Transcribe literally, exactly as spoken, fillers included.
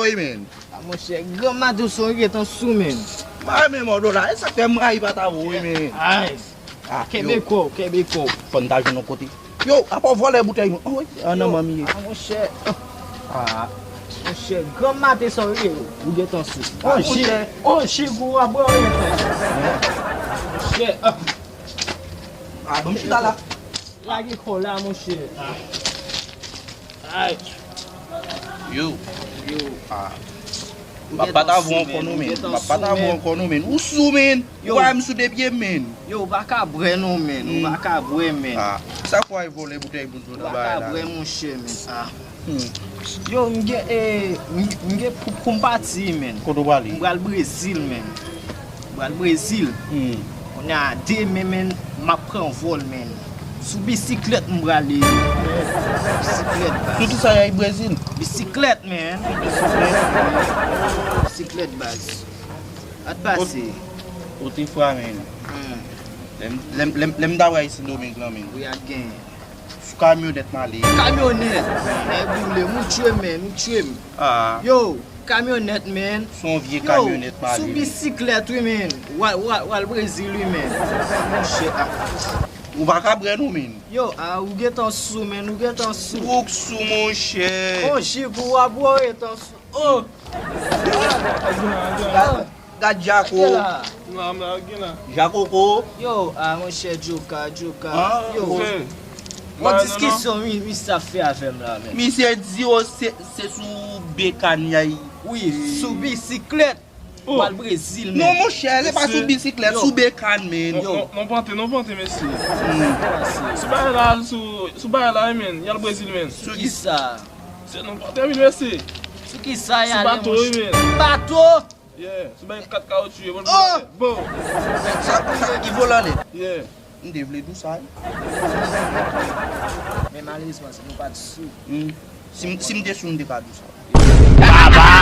Wi, men. A, monchè, granm maten w sonje w gentan sou, men. Mwen menm, mòdo la, e sa k fè m rayi pa ta vo, wi, men. Ay. Ah, kenbe kò w, kenbe kò w. Fò n ta jwenn yon kote. Yo, apa w vòlè boutèy mwen? Oh, wi, an nan manmi ye. Ah, monchè. Ah, monchè, granm maten sa w ye, ou gentan sou. Ah, monchè. Oh, chigou a bwè, ou gentan sou. Monchè, ah. Ah, ban m chita la. Lage kò w la, monchè. Ah. Ay. Yo. Yo. Ah. M ap bat avè w ankò non, men. M ap bat avè w ankò non, men. Ou sou, men. Ou pa wè m sou de pye, men. Yo, ou pa ka bwè non, men. Ou pa ka bwè, men. Ah. Sa fè w vòlè boutèy moun yo nan bagay la? Ou pa ka bwè, monchè, men. Ah. Hmm. Yo, m gen, eh, m, m gen pou, pou m pati, men. Kote w prale? M pral Brezil, men. M pral Brezil. Hmm. Kounye a demen, men, m ap pran vòl, men. Sou bisiklèt m prale. Bisiklèt, baz. Sou ki sa y al Brezil? Bisiklèt, men. Bisiklèt, baz. Sa t pase? Ou te fra, men. Hmm. Lè m, lè m, lè m, lè m ta wè Sendomeng lan, men. Wi, a t gen. Sou kamyonèt m ale. Kamyonèt! Nèg ou le, ou tchwe m, men, ou tchwe m. Ah. Yo, kamyonèt, men. Sou yon vye kamyonèt m ale. Yo, sou bisiklèt, wi, men. W al, w al, w al Brezil, wi, men. Monchè, ah. Ou pa ka bwè non, men. Yo, ah, ou gentan sou, men, ou gentan sou. Ou k sou, monchè. Yon jig ou a bwè, ou gentan sou. Oh! Gad, gad Jako. Jakoko. Yo, ah, monchè, Djoka, Djoka. Ah, yo. Yon diskisyon, wi, wi, sa fè avè m la, men. Misye di yo se, se sou bekàn y al. Wi, sou bisiklèt. Ou al Brezil, men. Non, monchè, se pa sou bisiklèt, sou bekàn, men. Non, non, non, pante, non, pante, mesye. Sou bagay la, sou, sou bagay la, men. Y al Brezil, men. Sou kisa? Se non, pante, wi, mesye. Sou kisa y ale, monchè? Sou bato, wi, men. Bato? Yeah, sou bay kat kawotchou yo, bon. Oh! Bon. Sa, sa ki volan nèt? Yeah. M te vle di w sa, wi. Men malerezman, se nou pa t sou. Hmm. Si m, si m te sou, m te ka di w sa. Baba!